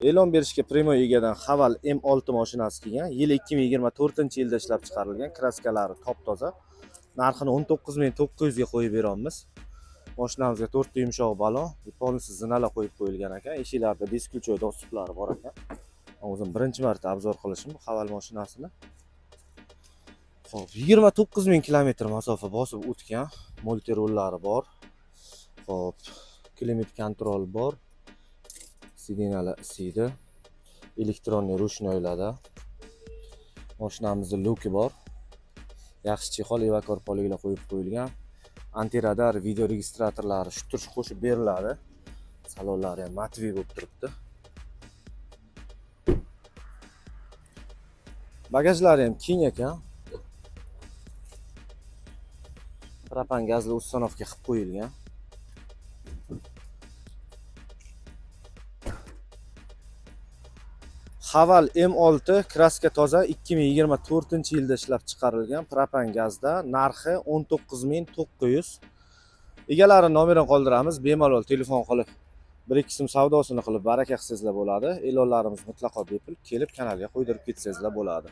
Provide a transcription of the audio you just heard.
E'lon berishga прямой egadan Haval M6 mashinasi kelgan. Yili 2024-yilda ishlab chiqarilgan, kraskalari top-toza. Narxini 19 900 ga qo'yib beramiz. Mashinamizga 4 ta yumshoq balon, полностью zinalar qo'yib qo'yilgan ekan. Eshiklarda бесключевой доступ lari bor ekan. Men o'zim birinchi marta обзор qilishim bu Haval mashinasini. Xo'p, 29 ming kilometr masofa bosib o'tgan, мультируль lari bor. Xo'p, климат-контроль bor. Сиденья lar isiydi. Электронный ручной larda. Mashinamizda люк i bor. Yaxshi чехол, эвакор полик lar qo'yib qo'yilgan. Антирадар, видеорегистратор lari shu turish qo'shib beriladi. Salonlari ham матовый bo'lib turibdi. Bagajlari ham keng ekan. Propan gazli установка qilib qo'yilgan. Haval M6 краска toza, 2024-yilda ishlab chiqarilgan, propan gazda, narxi 19 900. Egalari nomerini qoldiramiz, bemalol telefon qilib 1-2 so'm savdosini qilib baraka qilsangizlar bo'ladi. E'lonlarimiz mutlaqo bepul, kelib kanalga qo'ydirib ketsangizlar bo'ladi.